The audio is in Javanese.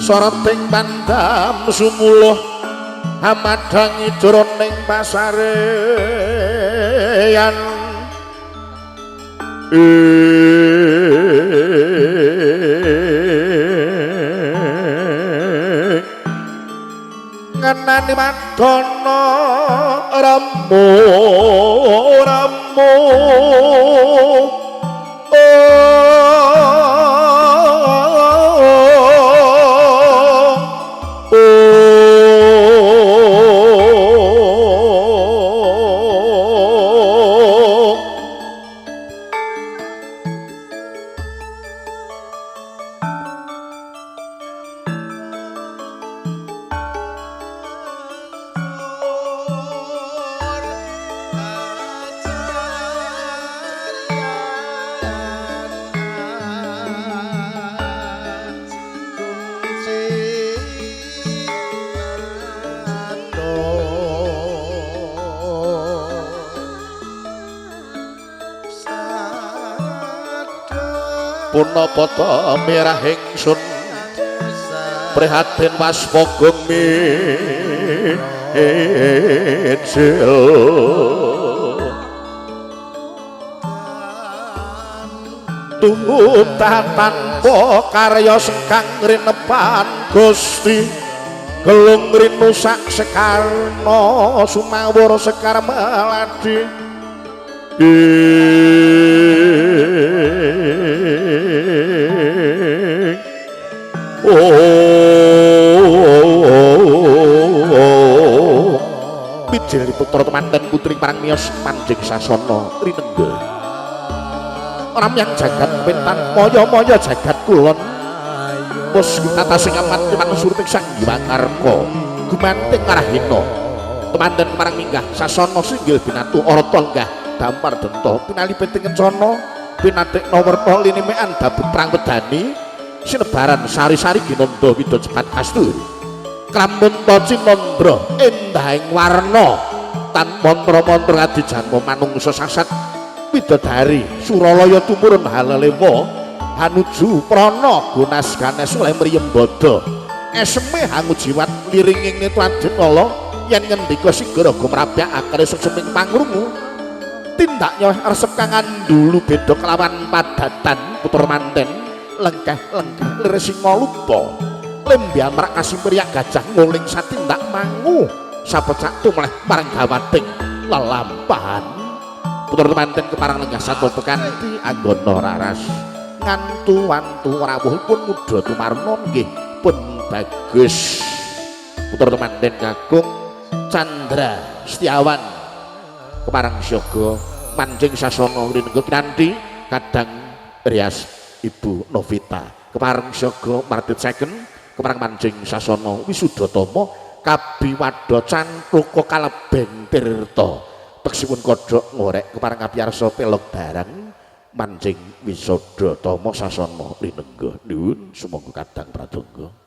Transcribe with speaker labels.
Speaker 1: Soroting pandam sumuluh amadhangi jroning pasareyan ngenani madana remo remo punapa ta mirah ingsun prihatin waspada mijil tumutah tanpa karya sengkang rinepan Gusti gelung rinusak sekarna sumawur sekar meladi Mijil putra temanten putri parang miyos manjing sasana rinengga ramyang jagat pentan moyo-moyo jagat kulon mus tata sing amat iman surting sang Hyang gumanting arahina temanten parang minggah sasana singgil binatu arata lenggah dampar denta pinali peting kencana pinadekna werna linimean dabut prang wedani sinebaran sari-sari ginanda wida cepat kasturi kramunta cinandra endahing warna tan mantra-mantra adijanma manungsa sasat widodari suralaya tumurun halalewa hanuju prana gunas ganes oleh mriyembada eseme hangujiwat liringing netra yen ngendika sigara gumrabyak akare sungseming pangrungu tindaknya resep kang andulu beda kelawan padatan putra manten lengkeh-lengkeh lir singa lupa lembian merak kasimriyak gajah nguling satindak mangu sapecak tumleh marang gawating lelampahan putra manten keparang lenggah satata kanthi anggana raras ngantu-antu rawuhipun mudha tumarna nggih pun bagus putra manten kakung Chandra Setiawan keparang siaga manjing sasana rinengga kinanthi kadang rias Ibu Novita kepareng siaga martit second kepareng manjing sasana wisudatama kabiwada cantruka kalebeng tirta teksipun kodhok ngorek kepareng kapiyarsa pelog barang manjing wisudatama sasana rinengga nuwun sumangga kadang pratangga.